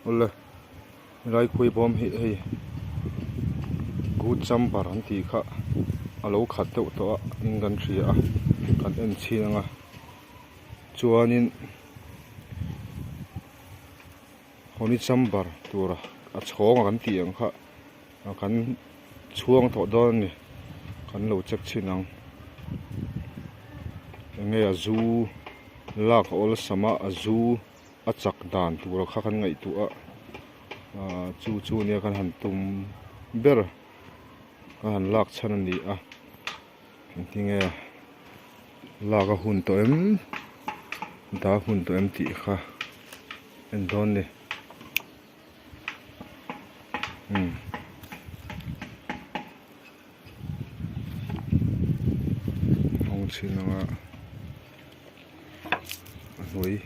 Awle helai khuai bawm hi hei good chamber an tih kha a lo khat deuh tawh a in kan hria a kan en chhin ang a chuanin honey chamber tur a chhawng a kan tih ang kha kan chhuang tawh dawn a ni kan lo check chhin ang enge a zu lak a awlsam a a zu. A chak dan tura kha kan ngaihtuah a ahh chu chu nia kan han tum ber ka han lak chhan a ni a engtinge lak a hun tawh em dah a hun tawh em tih kha en dawn a ni umm. Hawng chhin anga a hnuai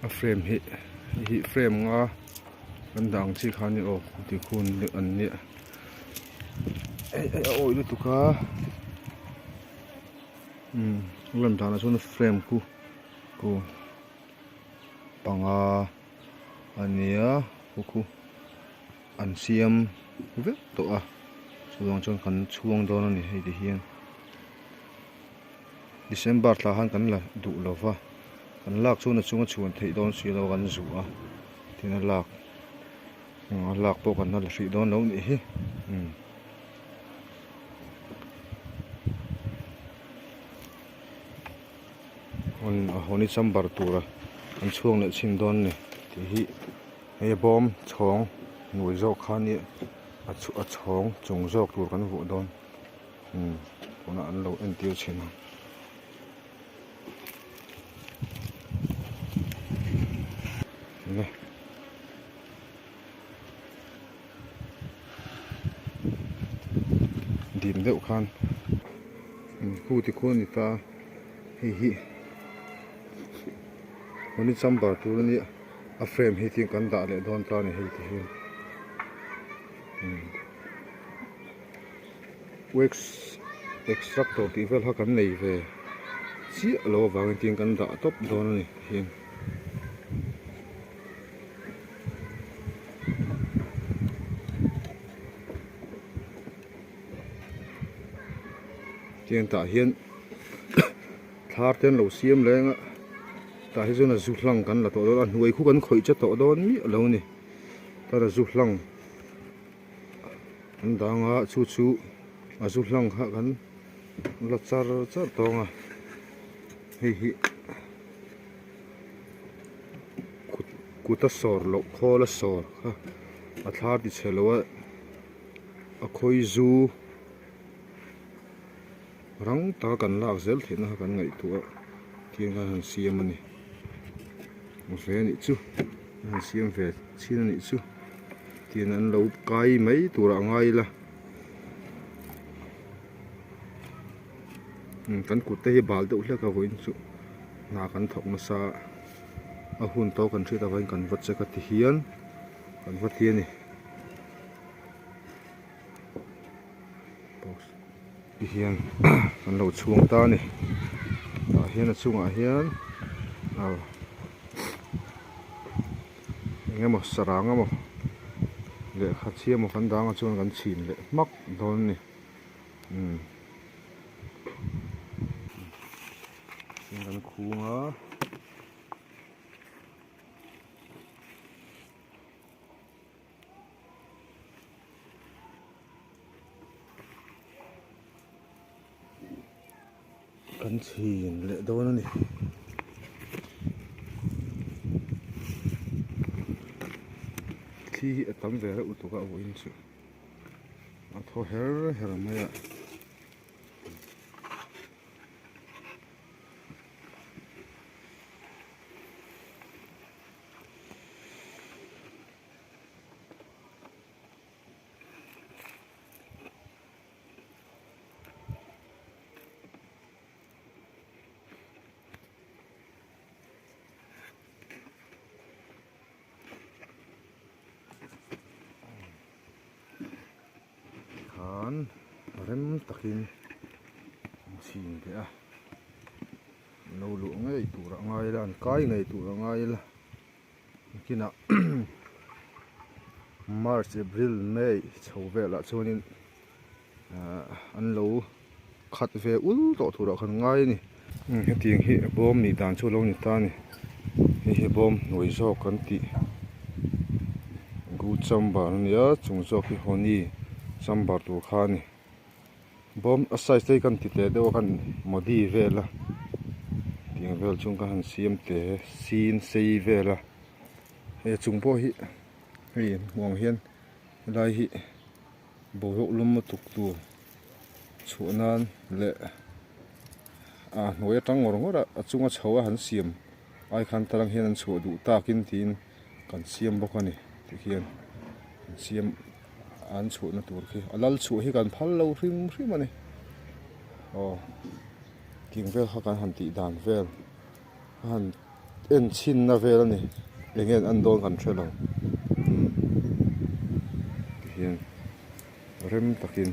a frame hi hi frame nga kan dah ang chi kha a ni aw ti khun an nia hei a awih lutuk a umm a lan danah chuan frame khu khu panga a nia khu khu. An siam vek tawh a chuvang chuan kan chhuang dawn a ni hei ti hian December thla khan kan la duh lo va kan lak chuan a chunga chhuan theih dawn si lo kan zuh a tin a lak a lak pawh kan la hrih dawn lo nih hi umm. A honey chamber tura an chhuak leh chhin dawn a ni tih hi. Hei bawm chhawng hnuai zawk kha nia a chhu a chhawng chung zawk tur kan vuah dawn umm tunah an lo entir thin a. Dim deuh khan khu ti khu a ni ta hei hi honey chamber tur a nia a frame hi tin kan dah leh dawn ta a ni hei ti hian wax extractor tih vel kha kan nei ve chiah lo avangin tin kan dah tawp dawn a ni hian. Tiang tah hian thlar te an lo siam leng a tah hi chuan a zu hlang kan la tawh dawn a hnuai khu kan khawih che tawh dawn miah lo a ni chuan a zu hlang an dang a chu chu a zu hlang kha kan la char char tawng a hei hi. Kut kut a sawr loh khawl a sawr kha a thla ti chhe lo a a khawi zu rang taka kan lak zel theih na kha kan ngaihtuah a tiang khan han siam a ni ve a nih chu an siam ve chin a nih chu tiang an lo kai mai turah a ngai ila kan kut te hi bal deuh hlek a vawiin chu hna kan thawk nasa a hun tawk kan hriat avangin kan va check a ti hian kan va ti a ni ti hian kan lo chhung ta a ni tah hian a chungah hian ah eng emaw sarang emaw lehkha chhia emaw kan dang a chuan kan chhin leh hmak dawn a ni. Umm kan khung a kan chhin leh dawn a ni. Thli hi a tam ve reuh lutuk a vawiin chu. A thaw her her mai a. Khan rem takin an chhin leh a lo luh ngei tur a ngai ila an kai ngei tur a ngai ila nakinah. March, April, May chho velah chuanin ahh an lo khat ve ul tawh turah khan ngai a ni. Hetiang hi bawm nih dan chu a lo ni ta a ni. Hei hi bawm hnuai zawk kan tih gu chamber a ni a chung zawk hi honey chamber tur kha a ni. Bawm a size te hi kan ti teh deuh a kan modi vel a tiang vel chung ka han siam te sin sei vel a hei a chung pawh hi hei an hmuh ang hian helai hi boruak lum lutuk tur chhuah nan leh a hnuai atang ngawr ngawr a a chunga chho a han siam ai khan tarang hian an chhuah duh takin tiin kan siam bawk a ni tikhian an siam an chhuahna tur khi a lal chhuah hi kan phal lo hrim hrim a ni aw ting vel kha kan han tih dan vel a han en chhinna vel a ni eng nge an en dawn kan hre lo umm tihian rem takin.